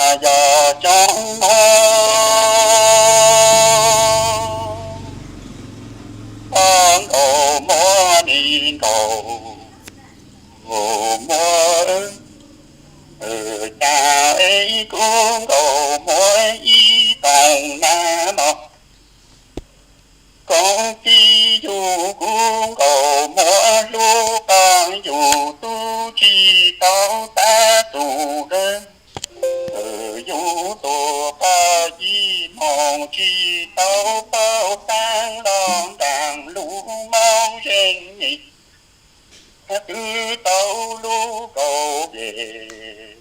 Yog coob muab, o, nkaus muab li nkaus muab, cas es kuv nkaus muab ib toom nab mos. Koob tij yug kuv nkaus muab hlub qhov yus tub tsis tau tab tus dawb. Yus tus qhov yij moos tsis tau paub taab los nraag lub moo zeeg. Twb tau lub kaus vej,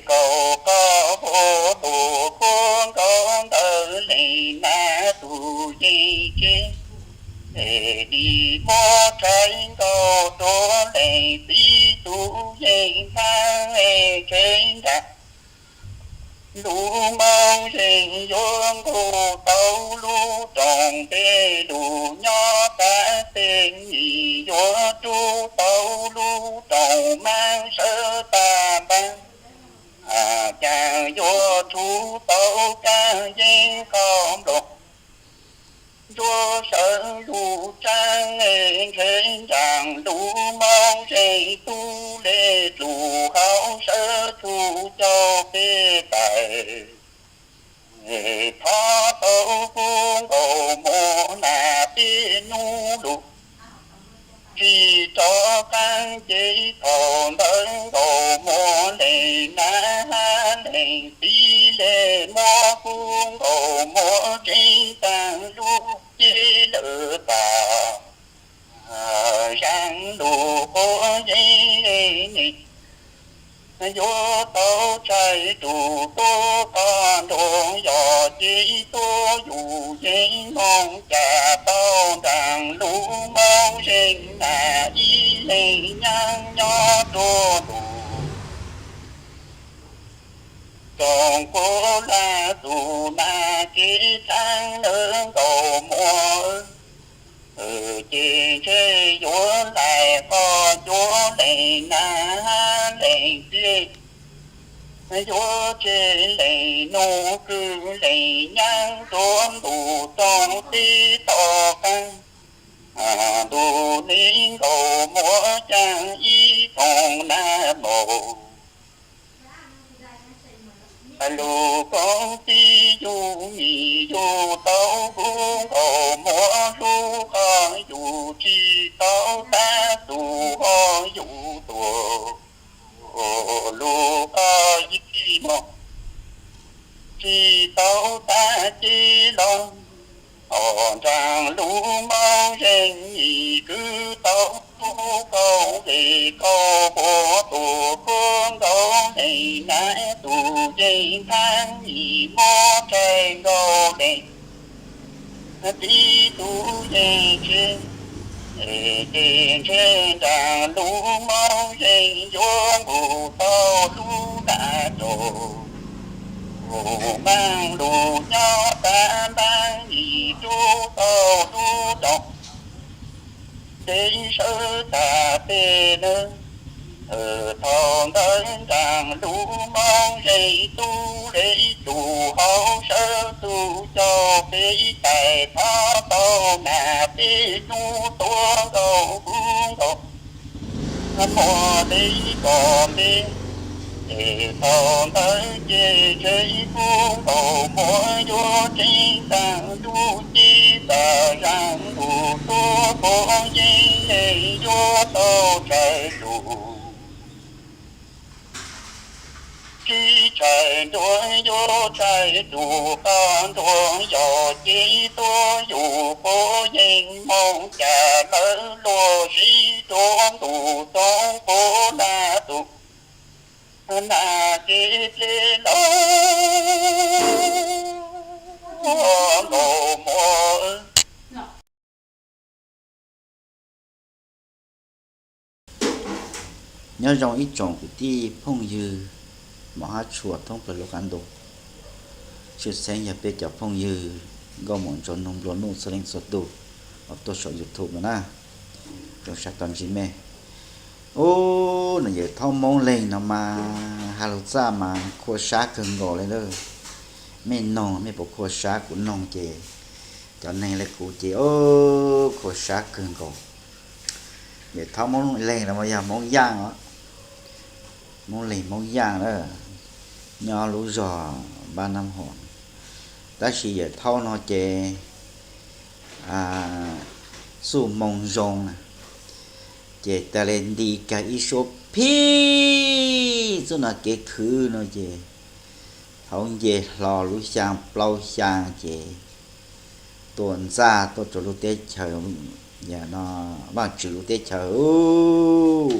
kaus qoj puag tus khuab nkaus ntawd leej nab tus yeej tsev, li muab tshais nkaus rua leej txiv tus yeej ntaab tsev nraag. Lub moo zeeg yuav nqug tau lub rooj npe lug nyob taag teg, yuav rub tau lub rooj maab sawv tag npaab, cas yuav rub tau kaaj yeeb qhov nplooj. Ntsuab sawv lug tsaab ntshe nraag lub moo zeeg tub le lug hauv sawv tug cau peb tais. Thov tau kub nkaus muab nag peb nub lug tsis rov qaab ces thaum ntawd nkaus muab leej nab hab leej txiv le muab kub nkaus muab tseeb taag lub cev lawm tas. Zaaj lug quav yeeb, yuav tau tshais rua tuab qhov nruas yog ces tuab yus yeej moog cas tau nraag lub moo zeeg nag ib leeg nyaab nyob rua lug rooj kuv laj tus nag kev txheeb lawm nkaus muab. Ces ntshe yuav laim qhov cuav leej nab leej txiv, yuav tseg leej nub kws leej nyaab rua ntuj txooj teb tom qaab. Ntuj nev nkaus muab caag ib koog nag maum. Lug koob tij yug mis yug tau kub nkaus muab hlub qhov yus tsis tau tab tus ho yus tuag. Lug qhov yij moog tsis tau tag ces los, o, nraag lub moo zeeg yim kwv tau kub nkaus le kau puag tus kub nkaus leej nab tus yeej ntaab yim muab tshais nkaus leej txiv tus yeej tsev. Ces ntshe nraag lub moo zeeg yuav nqug tau lub nag rua maag lug nyob taag ntaab yim rub tau lub rooj ntev sawv tag peb nab. Thaum ntawd nraag lub moo zeeg tub le ib tug hauv sawv tug cau peb tais thov tau nag peb nub tuab nkaus kub nkaus muab le kom ntev. Ces thaum ntawd ces ntshe kub nkaus muab yuav tseeb taag lub cev tas zaaj lug tuab quav yeeb yuav tau tshais rua. Tsis tshais nruas yuav tshais rua qhov nruas yog ces tuab yus quav yeeb moog cas lawv luag sib rua ntuj txoov quav nag tus nag kev dleb los nkaus muab. Nyob zoo ib tsoom kwv tij phooj ywg mos hab tshua thoob plawg lub qab ntuj, tshwj xeeb yog peb cov phooj ywg nkauj muam ntsuag nug nplua nuj txhua leej txhua tus uas tuaj saum YouTube no na. Zoo sab tau ntsib mej. Ub, no Yawm Thaub Hmoob Leeg no mas hais lus txaj mas khuam sab kawg nkaus li lawm. Mej noog mej puas khuam sab, kuv noog ces cov neeg li kuv ces khuam sab kawg nkaus. Yawm Thaub Hmoob Leeg no mas yog Hmoob Yaaj os, Hmoob Leeg Hmoob Yaaj na, nyob lub zog Npab Nab Hom. Tab sis Yawm Thaub no ces xuj moo zoo na, ces tas li nti kag ib suab phib txuj no kev khwv no ces thaum nce hlo lub xyaa plaub xyaa ces tua ntxaj tuaj rau lub teb chaws, yog no Vaajtswv lub teb chaws,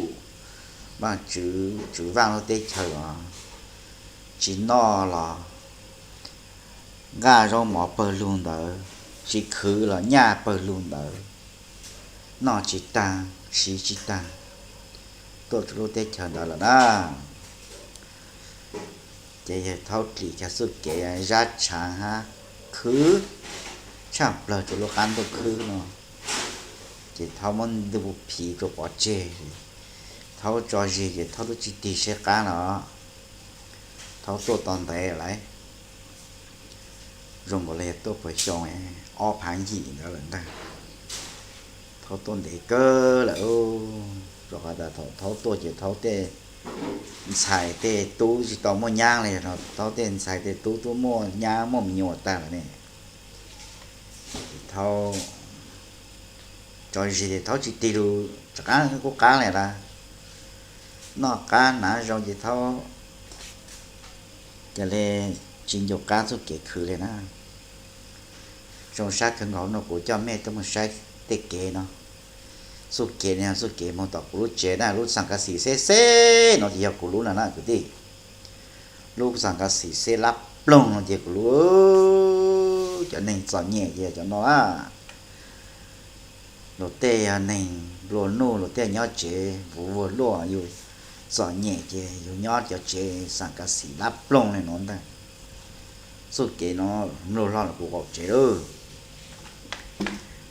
Vaajtswv, Tswv Vaaj lub teb chaws os, tsis noj los nqaj zaub mov pawg lug ntawd, tsis khwv los nyaj pawg lug ntawd, noj tsis taag siv tsis taag, tuaj rau lub teb chaws ntawd lawm na. Ces Yawm Thaub dlim kag txuj kev zab tshaav hab khwv tshaaj plawg rau lub qab ntuj khwb no, ces Thaub muab ntu phiv rau pov tseg. Thaub tso zis ces Thaub tub tsis tig seb qab los, Thaub tuaj tau ntev lawm, zoo nkaus li yog tuaj puag xyoo ob phaav yim ntawd lawm ntag. Thaub tuaj ntev kawg lawm, rau qhov tas thaum Thaub tuaj ces Thaub tej ntxhais tej tub tsis tau muaj nyab li, Thaub tej ntxhais tej tub tub muaj nyab muaj me nyuam tag lawm ne. Thaub tso zis ces Thaub tsis tig lug rov qab kuj qab li lawm, noj qab hnav zoo ces Thaub cia li tsis ncu qab txuj kev khwv li na. Zoo sab kawg nkaus no kuv coj mej tuaj moog saib tej kev no. Txuj kev no txuj kev moog tom kuv lub tsev na, lub xam kav xim xeb xeb no ces yog kuv lub no na kwv tij. Lub xam kav xim xeb lab ploog no ces kuv lub, cov neeg txom nyem ces cov no a. Luag tej yog neeg nplua nuj, luag tej nyob tsev vuv vuag luaj, yus txom nyem ces yus nyob cov tsev xam kav xim lab ploog li no ntag. Txuj kev no mluag hlo los kuv qaum tsev lawm.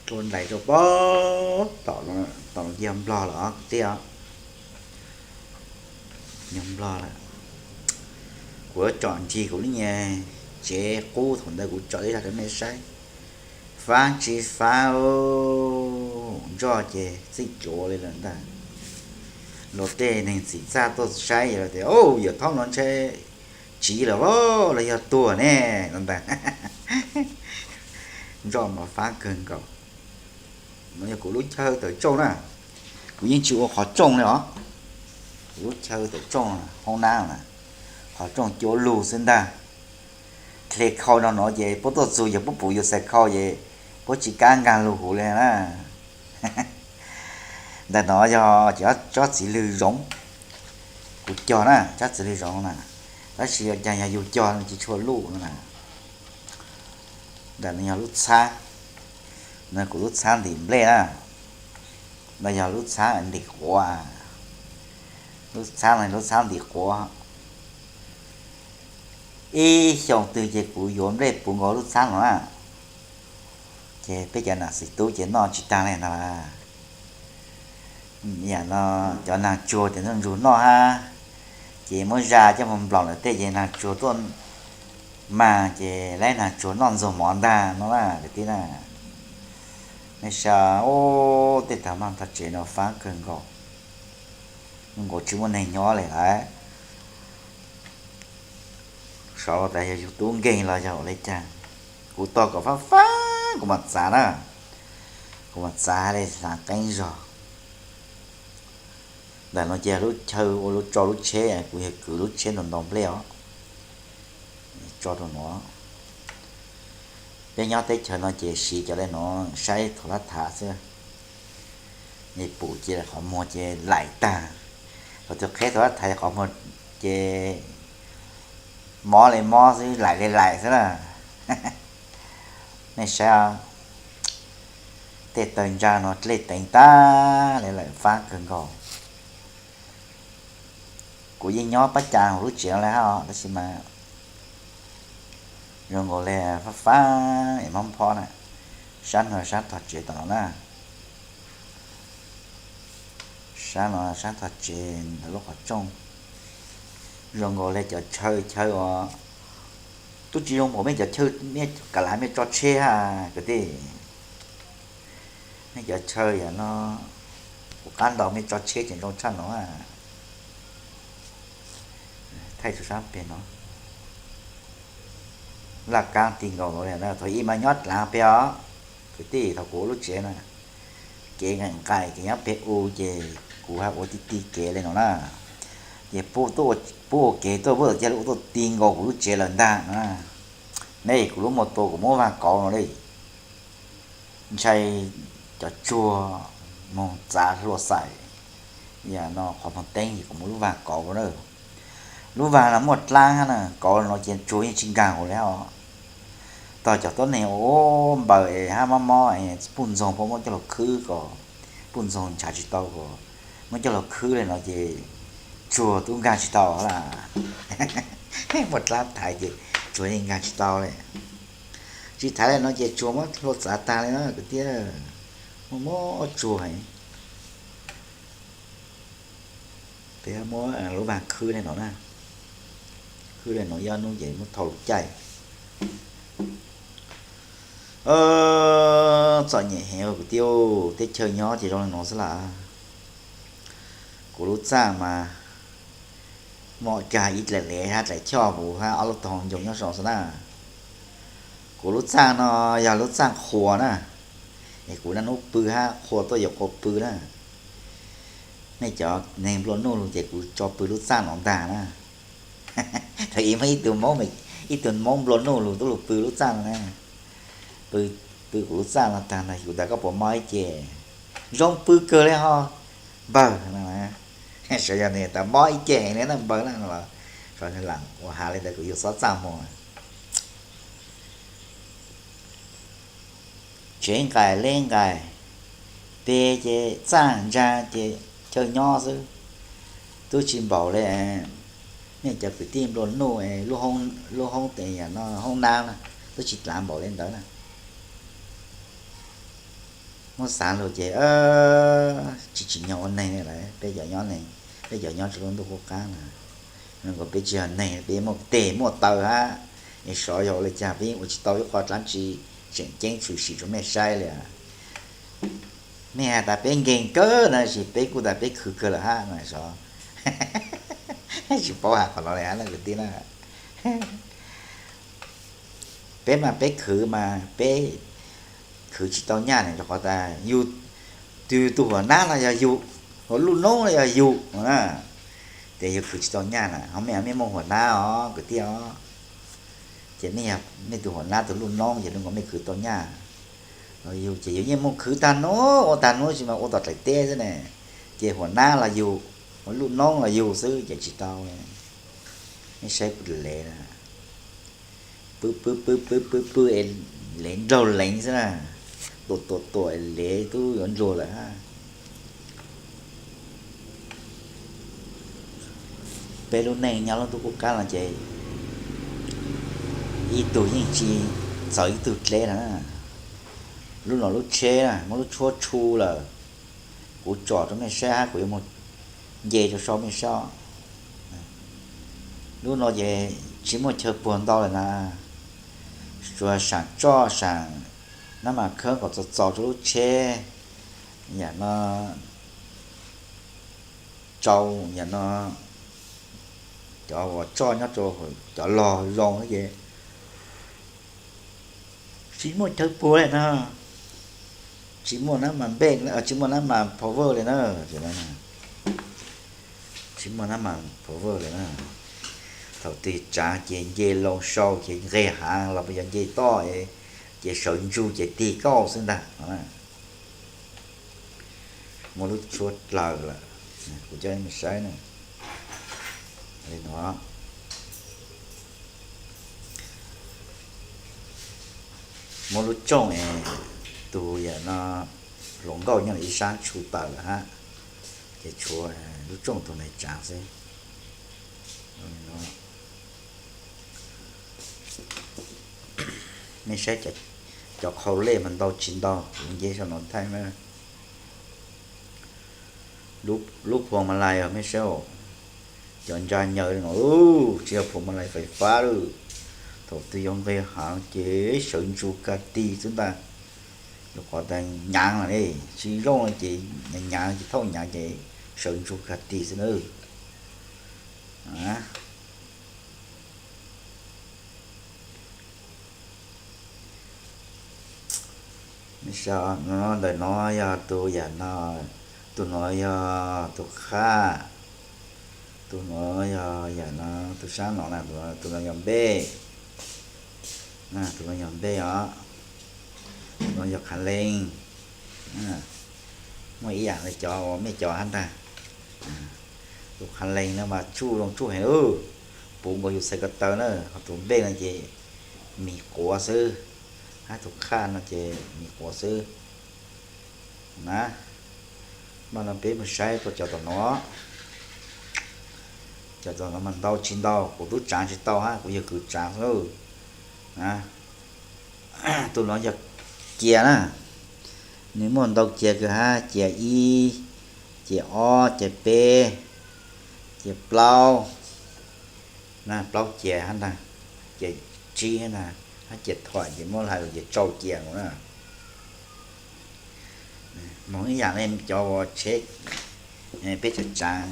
Tua ntais rau pob tom, tom yog Nplog lawm os kwv tij os. Yog Nplog lawm. Kuv yuav tsom ntsis kuv lub nyuag tsev qub thaum ntawd kuv tsom ib zag rau mej saib. Faab tsis faab, ntsoj ces txij cuav li lawm ntag. Luag tej neeg txim txaj tuaj saib ces tias, Yawm Thaub no ntshe tsiv lawm los yog tuag ne no ntag. Ntsoj mas faab kawg nkaus. No yog kuv lub chaw tawm tsooj na. Kuv yeej tsis ua qhov tsooj li os. Kuv lub chaw tawm tsooj, hoob nab na, qhov tsooj cuab lug xwb ntag. Dle khau no no ces puab tuaj txug yog puab pum yus xaws khau ces puab tsis kaab nkaag lug huv li na. Ntawm no yog tsob txiv lwg zoov, kuv cog na, tsob txiv lwg zoov na, tab sis yog caag yog yug cog no tsis tshua luj no na. Ntawm no yog lub txhaab, no kuv lub txhaab ntim nplej na, no yog lub txhaab ntim quav, lub txhaab no lub txhaab ntim quav. Ib xyoo twg ces kuv yuav nplej puv nkaus lub txhaab no na, ces peb cov nam xim tub ces noj tsis taag li ntag. Yam no cov naag tsuag ces noj ntsug noj hab, ces muab zaj coj moog nplaum lawm tej ces naag tsuag tuaj mas ces laib naag tsuag noj ntxuag mov ntag no na kwv tij na. Nej saib, tej tag maj tog tsev no faab kawg nkaus, zoo nkaus tsis muaj neeg nyob li lawm. Xyov tas yog yug tub nkeeg los yog ua li cas. Kuv tos kom faab faab kuv mam txav na, kuv mam txav li hlaav qeeb zog. Ntawm no ces lub chaw ua lub tso lub tsheb, kuv yog kwv lub tsheb ntau ntau nplej os. Tso rau no. Peb nyob teb chaws no ces siv cov li no saib thaum lab thav xwb. Nej pum ces qhov muag ces laim tag, thaum twg qheb thaum lab thav qhov muag ces mob li mob xwb, laim li laim xwb na. Nej saib, tej taw ntsa no dlej teev tag li lawm, faab kawg nkaus. Kuv yeej nyob pab cas hauv lub tsev no li hab os, tab sis mas zoo nkaus li faab faab es mob nphob na. Sab no sab tog tsev tom no na. Sab no sab tog tsev ntawm lub qhov rooj zoo nkaus li cov chaw chaw uas tub tsis zoo npaum mej cov chaw, mej kav lav mej tso tsheb ha kwv tij. Mej cov chaw yam no kuv qab ntaus mej tso tsheb tseem zoo tshaj no. Thaij tso sab pem no. Laj kab ti nkaus li na, thaum ub mas nyob dlav pem os kwv tij, thaum kuv ua lub tsev na. Kev nqaim nqaim ces nyob pem u ces kuv ho ua ti ti kev li no na. Ces pub ua kev tuaj, pub ua kev tuaj, pub ua tuaj ti nkaus kuv lub tsev lawm ntag na. Nej, kuv lub mos tua kuv muab vaag kauv no li. Ntshai cov tsuag moog txav hlua xaim yam no qhov moog teeb es kuv muab lub vaag kauv na. Lub vaag no muaj dlaab hab na, kauv no ces tsuag yeej tsis nkaag hauv li os. Tog cov tuab neeg ua npaws es hab mob mob es puj ntxoog puab muab coj lug khwb kom puj ntxoog ntshav tsis tau, kom muab coj lug khwb li no ces tsuag tub nkaag tsis tau lawm. Muaj dlaab thaiv ces tsuag yeej nkaag tsis tau li. Tsis thaiv li no ces tsuag muab hlua txav taag li na kwv tij. Muaj mob tsuag heev. Peb muab lub vaag khwb li no na, khwb li no ib ob nub ces muab thau lug caij. Txom nyem heev kwv tij, teb chaws nyob ces zoo li no xwb lawm. Kuv lub txaaj mas mom kag ib dlaim lev hab dlaim choj huv hab ob lub tog ncoo nyob saum xwb na. Kuv lub txaaj no yog lub txaaj qhua na, es kuv naj nub pw hab qhua tuaj yuav qhua pw na. Nej cov neeg nplua nuj lug ces kuv tso pw lub txaaj no ntag na. Thaum ub muaj ib tug Hmoob, ib tug Hmoob nplua nuj lug tub lug pw lub txaaj no na. Pw, pw kuv lub txaaj no taag na, kuv tas koj puas mob ib ce? Zoo pw kawg li ho npawg no. Sawv yog nws tas mob ib ce heev li na npawg na no los, sawv lam ua has li ntawd kuv yug xob txaaj moog. Tsev nqaim leb nqaim, peg ces txaaj ntsaa ces chaw nyob xwb, tub tsis npaum li nej cov kwv tij nplua nuj lub hoob, hoob nab na, tub tsis dlav npaum li ntawd na. Muab xav lug ces tsis tsim nyog ua neeg li lawm. Peb cov nyob neeg, peb cov nyob rau lub ntuj qub qab na, zoo nkaus peb tsis yog neeg, peb muaj teg muaj taw hab, es xyov yog ua li cas peb yeej ua tsis tau ib qho dlaab tsi tseem ceeb tshwm sim rau mej saib li. Mej has tas peb nkeeg kawg na, tab sis peb kuj tas peb khwv kawg lawm hab na xyov. Tsis paub has qhov no li hab na kwv tij na. Peb mas peb khwv mas peb khwv tsis tau nyaj ne, rau qhov tas yug, tus, tus huam nab no yog yug, huam luj noob no yog yug na. Ces yug khwv tsis tau nyaj na, ho mej, mej muaj huam nab os kwv tij os. Ces mej, mej tus huam nab tus luj noob ces zoo nkaus mej khwv tau nyaj. Yug ces yug yeej muaj khwv tag nub ua tag nub, tsis mas ua tom dlaim teb xwb ne. Ces huam nab los yug, huam luj noob los yug xwb ces tsis tau. Mej saib kuv lev na, pw pw pw pw pw pw es lev nraug leev xwb na, tuam tuam tuam es lev tub yuav ntsuag lawm hab. Peb lub neej nyob lub ntuj qub qab no ces ib tug yeej tsis txaus ib tug dleb na. Lub no lub tsheb na muab lub tshuab tshu lawm, kuv tsom rau mej saib hab kuv yuav mus nce rau sau mej saib. Lub no ces tsis muaj chaw puag ntau lawm na, tsuas saam tsoj saam nab mas khab kom txaus txaus rau lub tsheb, yam no tsau, yam no cov uas tsoj nyob rau cov log zoo ces tsis muaj chaw puag li na. Tsis muaj nab mas npej, tsis muaj nab mas power li na. Tsis muaj nab mas power li na. Thaum twg tsaav ces nce loo sau ces nqeg haav los puas yog nce toj ces sawv ntsug ces tig kauj xwb ntag. Muaj lub tshuab dlaws lawm, kuv coj mej saib na. Muaj lub tsooj es tus yam no hluas nkauj nyob ib sab tshu tawm lawm hab, ces tshuav lub tsooj tus neeg tsaav xwb. Mej saib cov qhau lej mas ntau tsis ntau, kuv nce sau no thaij na. Lub phuam ma lais os mej saib, cov ntsa nyaws no tsis yog phuam ma lais fais fab lawm. Thaum twg yuav nqis hav ces sawv ntsug kag tig xwb ntag. Rau qhov tas nyaav lawm ne, tsis zoo ces nyaav ces thauj nyaav ces sawv ntsug kag tig xwb na. Ntawm no yog tus yam no, tus no yog tus qhaj, tus no yog yam no, tus sab no na, tus no yog npej, tus no yog npej os, tus no yog qhav lees. Muaj ib yam li cov uas mej cov hab ntag. Tus qhav lees no mas tsuj zoo tsuj heev lawm, puv nkaus yus txhais ko taw na, ho tus npej no ces mis quav xwb, hab tus qhaj no ces mis quav xwb na. Mas no peb mus saib rau cov tom no, cov tom no mas ntau tsis ntau, kuv tub tsaav tsis tau hab, kuv yog kws tsaav xwb. Tus no yog cia na, nws muaj ntau cia kawg hab, cia ib, cia ob, cia peb, cia plaub, plaub cia hab ntag, cia tsib hab ntag, hab cia thuam ces muab hais lus ces tsau cia nkaus na. Moog ib yam li cov uas tsheb peb tsaav tsaav,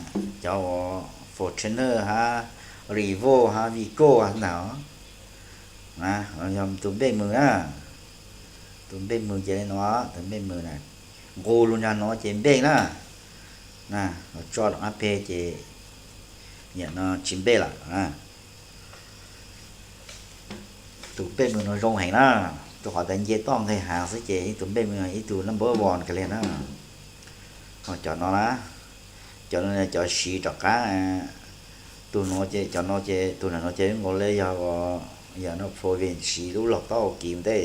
cov uas Fortuner hab Revo hab Vigo ntag. Yog tus npej mws na, tus npej mws ces li no, tus npej mws na, nqus lug nraag no ces npej na, tso rov qaab peg ces yam no tsis npej lawm. Tus npej mws no zoo heev na, rau qhov tas nce toj nqeg hav xwb ces ib tug npej mws ib tug number one kawg li na. Ho cov no na, cov no cov siv rov qaab, tus no ces cov no ces tus no ces nkaus li yog, yog no province siv lub log taub hau kis ntej,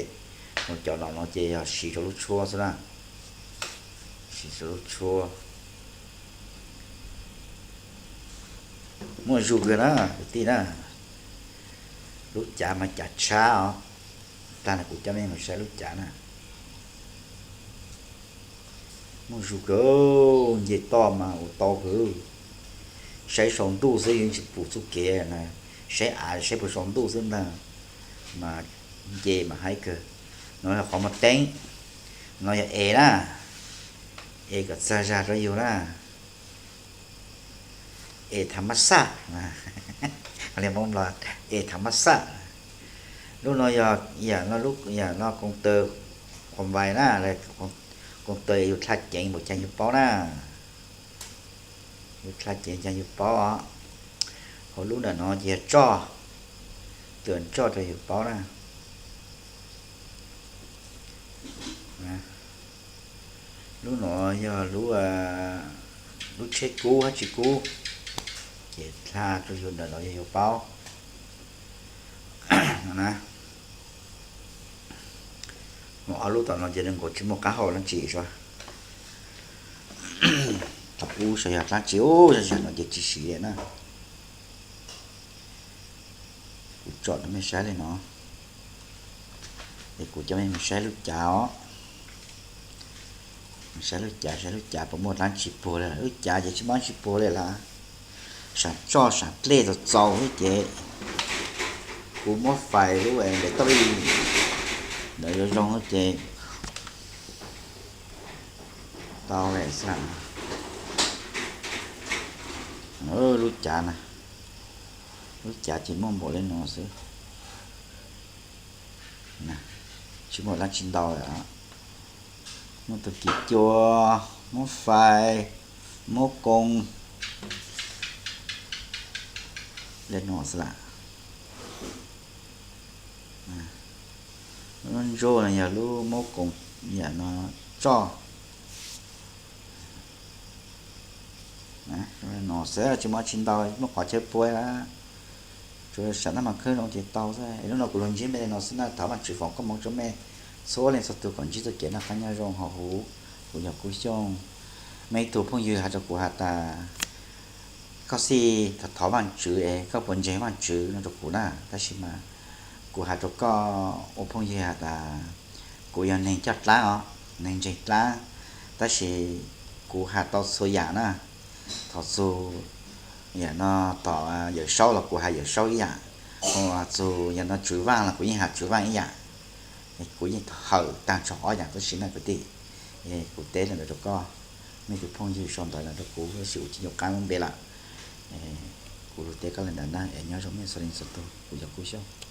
ho cov no no ces yog siv rau lub tshuab xwb na, siv rau lub tshuab. Muaj zug kawg na kwv tij na, lub cav mas cav tshab os. Tag no kuv coj mej mus saib lub cav na. Muaj zug kawg, nce toj mas ua tau kawg. Saib saum ntuj xwb yeej tsis pum txuj kev na, saib av saib puag saum ntuj xwb ntag, mas nce mas haib kawg. No yog qhov muaj teeb, no yog es na, es kom txag zag rau yug na. Es thav mab xaj, es thav mab xaj. Lub no yog yam no, yam no koom taw qhuas vais na, koom taw yus dlha ceev npaum caag yus paub na, yus dlha ceev caag yus paub os. Hauv lub ntawm no ces yog tsoj, tus tsoj rau yus paub na. Lub no yog lub tsheb kub hab tsis kub, ces dlha rau yus ntawm no yog yus paub. Ob lub tom no ces nws nkaus tsis muaj qab hau dlaab tsi sua. Thaum ub saib yog dlaab tsi, ub, zaj no ces tsis siv na. Kuv tsom rau mej saib li no, es kuv coj mej mus saib lub cav os. Saib lub cav, saib lub cav puas muaj dlaab tsi puag li. Lub cav ces tsis muaj dlaab tsi puag li lawm. Saam tsoj saam dlej txaus txaus xwb ces kuv muab fais lub battery ntawd zoo zoo xwb ces tau lawm xwb. Lub cav na, lub cav ces muaj npaum li no xwb. Tsis muaj dlaab tsi ntau lawm. Muaj tus kis cua, muab fais, muab koo li no xwb lawm. Lub ntsuj no yog lub muab koo, yam no tsoj. No xwb tsis muaj dlaab tsi ntau, muaj qhov chaw puab, tsuas saam naj mas khwb zoo ces tau xwb. Es lub no kuv lug ntsib mej li no xwb na, thov Vaajtswv foom koob moov rua mej txhua leej txhua tug kom ntsib txuj kev noj qaab nyob zoo hauv huv. Kuv yog Kub Xyooj. Mej ib tug phooj ywg has rua kuv has tas koj xij thov Vaajtswv es koj puas ntseeg Vaajtswv no rua kuv na, tab sis mas kuv has rua koj ua phooj ywg has tas kuv yog neeg coj dlaab os, neeg ntseeg dlaab, tab sis Kuv has tau txhua yam na, thaum txug yam no tom Yawm Saub los kuv has Yawm Saub ib yam, txug yam no Tswv Vaaj los kuv yeej has Tswv Vaaj ib yam. Kuv yeej hawm taag txug ob yam tuab si na kwv tij. Kuv teb le ntawd rua koj, mej tug phooj ywg sau ntawv le rua kuv tab sis kuv tsis nyuam qab muab npe lawm. Kuv lug teb koj le ntawd na, es nyob zoo mej txhua leej txhua tug, kuv yog Kub Xyooj.